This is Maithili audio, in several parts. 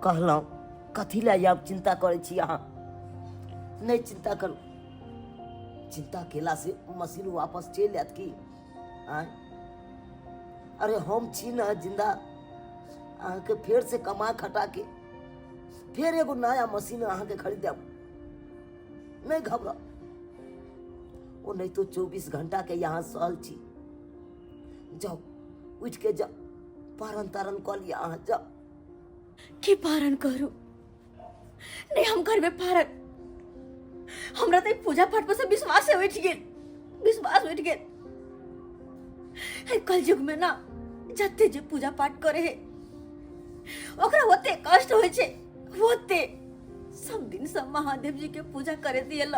कहलहुँ कथी लए आब चिन्ता करै छी अहाँ? नहि चिन्ता करू। चिन्ता केला से मशीन वापस चलि आयत की? आँय, अरे हम छी ने जिंदा, अहाँके फेर से कमा खटा के फेर एगो नया मशीन अहाँके खरीद देब। नहि घबराउ। ओ नहीं तो 24 घंटा के यहाँ सहल छी। जाओ, उठ के जाओ, पारन तारन कऽ लिअ अहाँ, जाओ। की पारन करू? नहीं, हम करबे पारन। हमरा तऽ पूजा पाठ पर से विश्वास उठि गेल, विश्वास उठि गेल। कलयुग में ना जते जे पूजा पाठ करे है ओकरा ओते कष्ट होइ छै, ओते। सब दिन सब महादेव जी के पूजा करे दियल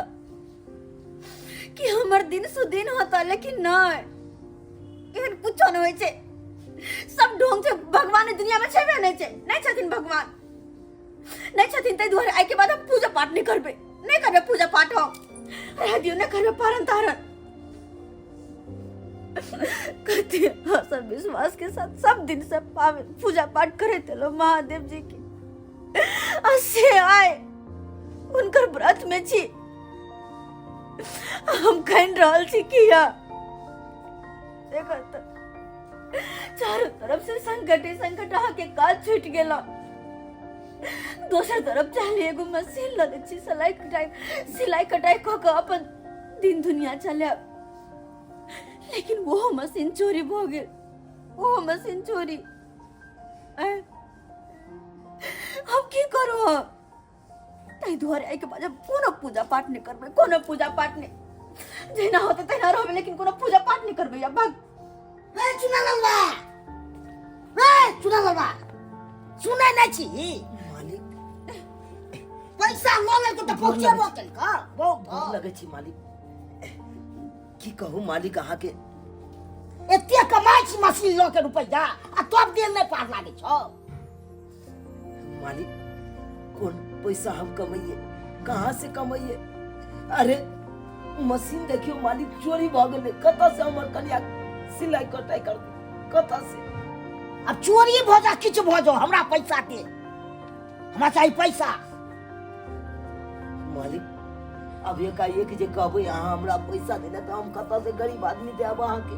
कि हमर दिन सुदिन होता, लेकिन नहीं, एहन कुछो नहीं होइ छै, सब ढोंग छै। भगवान दुनिया में छेबे नहीं छै, नहीं छथिन भगवान, नहीं छथिन। ताहि दुआरे आइ के बाद हम पूजा पाठ नहीं करबे, नहीं करबे पूजा पाठ हम, रह दियो, नहीं करबे पारन तारन। कहते हाँ, सब विश्वास के साथ सब दिन से पूजा पाठ करे थे महादेव जी के, आ से आए उनकर व्रत में छी, हम कह रहल छी किया। देखो तो चारों तरफ से संकट ही संकट, अहाँ के काज छूट गेल। दोसर तरफ चाहली एगो मशीन लऽ लै छी, सिलाई कटाई कऽ कऽ अपन दिन दुनिया चलायब, लेकिन ओहो मशीन चोरी भऽ गेल, ओहो मशीन चोरी। हम की करू हम? ताहि दुआरे एहिके बाद हम कोनो पूजा पाठ नहि करबै, कोनो पूजा पाठ नहि। जहिना होतै तहिना रहबै, लेकिन कोनो पूजा पाठ नहि करबै। अब भाग। रे चुना ललवा, रे चुना ललवा, सुनै नहि छी? मालिक, पैसा लऽ लेलको तऽ पहुँचेबो केलको। गोर लगै छी मालिक। की कहू मालिक अहाँके, एते कमाइ छी मशीन लऽ के रुपैआ, आ तब देल नहि पार लागै छौ। मालिक, कोन पैसा हम कमैये, कहाँ से कमैये? अरे मशीन देखियो मालिक, चोरी भऽ गेलै। कतऽ से हमर कनिया सिलाई कटाई करतै, कतऽ से? अब चोरी भऽ जा, किछु भऽ जाओ, हमरा पैसा दे, हमरा चाही पैसा। मालिक, अब एकाएक जे कहबै अहाँ हमरा पैसा देले, तऽ हम कतऽ से गरीब आदमी देब अहाँके?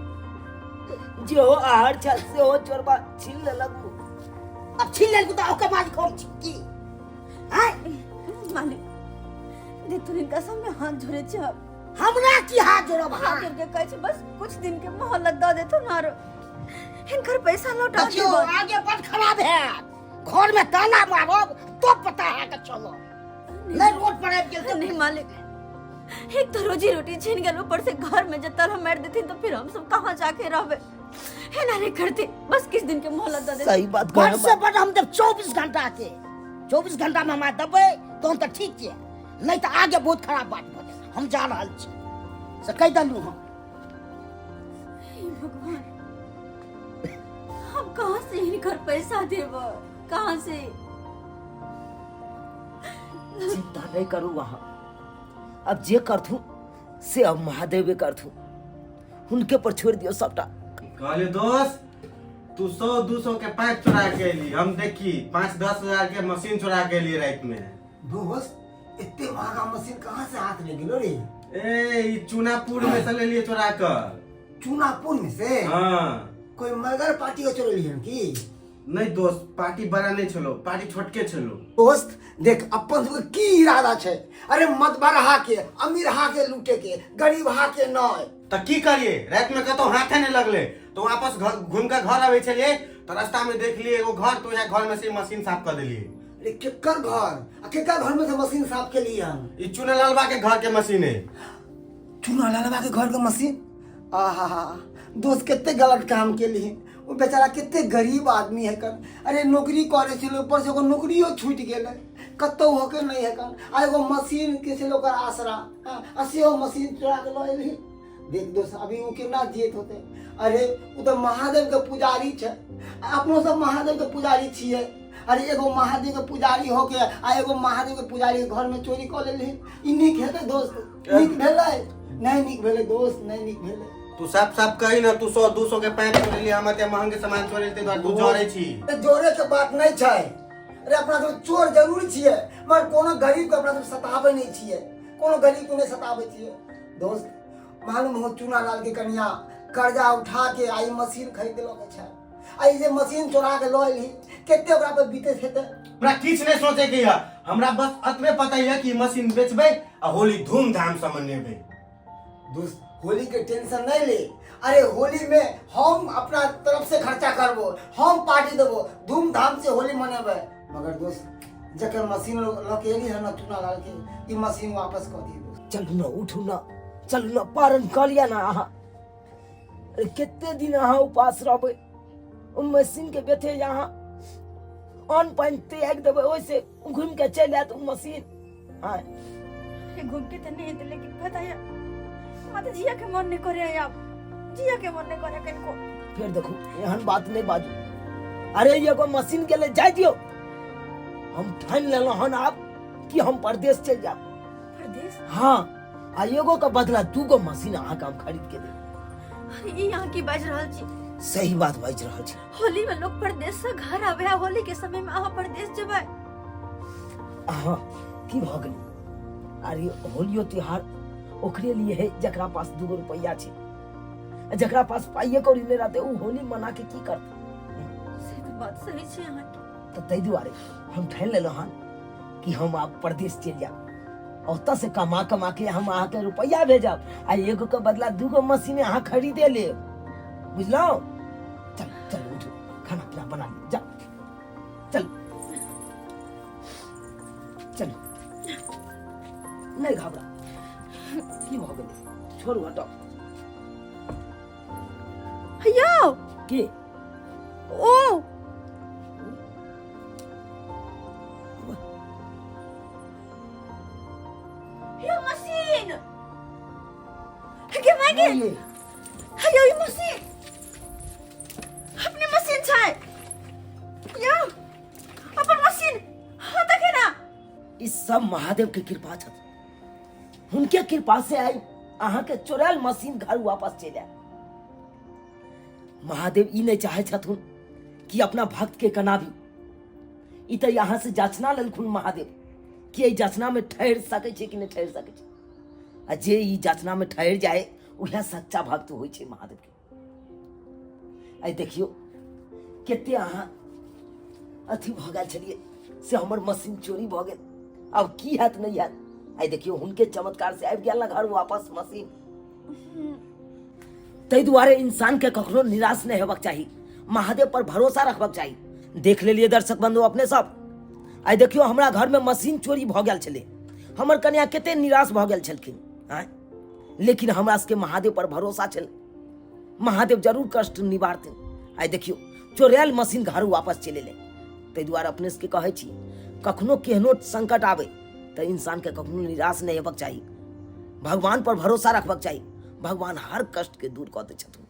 जेहो आहार छल सेहो चोरबा छीन लेलक। अब छीन लेलक तऽ ओकर मालिक हम छी की? आँय मालिक, देखो हिनका सामने हाथ जोड़े छी हम। हमरा की हाथ जोड़ब? हाथ जोड़ के कहै छी, बस कुछ दिन के मोहलत दऽ देथुन आरो हिनकर पैसा लौटा देखियौ, देब। आगे बड़ खराब है, घर में ताला मारब तो पता है के चलो नहीं रोड पर आबि गेल तऽ। नहीं मालिक, एक तो रोजी रोटी छीन गेल, ऊपर से घर में जब ताला मार देथिन तो फिर हम सब कहाँ जाके रहबे? है ना, नहीं करते, बस किस दिन के मोहलत दे दे। सही बात बड कहे। से बड हम देब 24 घंटा के, 24 घंटा में हमरा देबै तहन तऽ ठीक छै, नहीं तऽ आगे बहुत खराब बात भऽ जायत। हम जा रहल छी से कहि देलहुँ हम। हे भगवान, हम कहाँ से हिनकर पैसा देब, कहाँ से? चिंता नहीं करू वहाँ, अब जे करथू से अब महादेवे करथू, हुनके पर छोड़ दियो सबटा। कहलियो दोस्त, तू 100-200 के पाइप चुरा के एली, हम देखी 5-10 हजार के मशीन चुरा के एली रात में। दोस्त, एते महंगा मशीन कहाँ से हाथ में गेलो रे? ए, ई चूनापुर में से ले लिए चुरा कर। चूनापुर में से? हाँ। कोई मगर पार्टी के चोरली हन की? नहीं दोस्त, पार्टी बड़ा नहीं छलो, पार्टी छोटके छलो। दोस्त देख, अपन सबके की इरादा छै? अरे मत के अमीर हा के लूटे के, गरीब हा के नय। त की करिए, रात में कतौ हाथे नहीं लगले तो वापस घर घूम के घर आवे छलिए तो रास्ता में देख लिए एगो घर, तो यहाँ घर में से मशीन साफ कर देलिए। अरे केकर घर आ केकर घर में से मशीन साफ के लिए हम? ई चुनालालबा के घर के मशीन है। चुनालालबा के घर के मशीन? आहा दोस्त, कते गलत काम के लिए। वो बेचारा कते गरीब आदमी है कर। अरे नौकरी करे छलै, ऊपर से ओकर नौकरियो छूटि गेलै, कतौ होके नहीं है कर। आ एगो मशीन के छलै ओकर आसरा, हाँ, आ सेहो मशीन चोरा के लऽ एलही। देख दोस्त, अभी ओ केना जियत होतै? अरे ओ तऽ महादेव के पुजारी छै, आ अपनो सब महादेव के पुजारी छियै। अरे एगो महादेव के पुजारी होके आ एगो महादेव के पुजारी के घर में चोरी कऽ लेलही, ई नीक हेतै दोस्त? नीक भेलै? नहीं नीक भेलै दोस्त, नहीं नीक भेलै। तू साफ साफ कही ना, तू 100-200 के पैंट चोरी लिया, हम एते महंगे सामान चोरी लेते, तू जरे छी। जोरे के बात नहीं छै। अरे अपना सब चोर जरूर छियै, मगर कोनो गरीब के अपना सब सताबै नहि छियै, कोनो गरीब के नहि सताबै छियै। दोस्त मालूम हो चूनालाल के कनिया कर्जा उठा के आई मशीन खरीद लऽ के छै, आ ई जे मशीन चोरा के लऽ एलही कते ओकरा पर बीतैत हेतै। हमरा किछु नहि सोचे के यऽ, हमरा बस एतबे पता यऽ कि मशीन बेचबै आ होली धूमधाम से मनेबै। दोस्त होली के टेंशन नहीं ले, अरे होली में हम अपना तरफ से खर्चा करबो, हम पार्टी देबो, धूमधाम से होली मनेबै। मगर दोस्त जकर मशीन लऽ के एली है ना चूना लाल के, ई मशीन वापस कऽ दियौ दोस्त। चलू ना, उठू ना, चलू ना, पारण कऽ लिअ ना अहाँ। अरे कते दिन अहाँ उपास रहबै? ओ मशीन के बेथे अहाँ अन्न पानि त्यागि देबै, ओहिसे घुमि के चलि आयत ओ मशीन। हाँ अरे घूम के तो नहीं हेतै, लेकिन पता है माता जिया के मन नहीं करे, आब जिया के मन नहीं करे कनको। फेर देखू एहन बात नहीं बाजू। अरे एगो मशीन के ले जाय दियौ, हम ठानि लेलहुँ हन आब कि हम परदेश चलि जायब। परदेश? हाँ, आ एगो के बदला दूगो मशीन अहाँके हम खरीद के देब। अरे ई अहाँ की बाजि रहल छी? सही बात बाजि रहल छी। होली में लोग परदेश से घर आवे है, होली के समय में अहाँ परदेश जेबै? अहाँ की भऽ गेल? अरे होलियो त्योहार ओकरे लिए है जकरा पास दूगो रुपया छै, आ जकरा पास पाइये कौड़ी नहि रहतै ओ होली मना के की करतै? से तऽ बात सही छै अहाँके। तऽ ताहि दुआरे हम ठानि लेलहुँ हन कि हम आब परदेश चलि जायब, ओतऽ से कमा कमा के हम अहाँके रुपया भेजब आ एगो के बदला दूगो मशीन अहाँ खरीदे लेब, बुझलहुँ? चल चल उठू, खाना पीना बना लिअ, जाओ चल चल, नहीं घबरा, की भऽ गेलै? छोड़ू, हटाउ। यौ की? ओ यौ मशीन गे माय गे, यौ ई मशीन अपने मशीन छै यौ, अपन मशीन। हाँ देखे ना, ई सब महादेव के कृपा छथि, हुनके कृपा से आई अहाँ के चोरायल मशीन घर वापस चलि आयल। महादेव ई नहीं चाहे छथुन कि अपना भक्त के कनाबी, ई तऽ यहाँ से जाचना लेलखुन महादेव कि एहि जाचना में ठहर सकै छै कि नहीं ठहर सकै छै, आ जे ई जाचना में ठहर जाए उएह सच्चा भक्त होइ छै महादेव के। आइ देखियौ कते अहाँ अथी भऽ गेल छलियै से हमर मशीन चोरी भऽ गेल, आब की हैत नहि हैत। आइ देखियौ हुनके चमत्कार से आबि गेल ना घर वापस मशीन। ताहि दुआरे इंसान के कखनो निराश नहि हेबाक चाही, महादेव पर भरोसा रखबाक चाही। देख लेलियै दर्शक बंधु अपने सब, आइ देखियौ हमरा घर में मशीन चोरी भऽ गेल छलै, हमर कन्या कते निराश भऽ गेल छलखिन आँय, लेकिन हमरा सबके महादेव पर भरोसा छल, महादेव जरूर कष्ट निवारथिन। आइ देखियौ चोरायल मशीन घर वापस चलि एलै। ताहि दुआरे अपने सबके कहै छी कखनो केहनो संकट आबै तऽ इंसान के कखनो निराश नहि हेबाक चाही, भगवान पर भरोसा रखबाक चाही, भगवान हर कष्ट के दूर कऽ दै छथुन।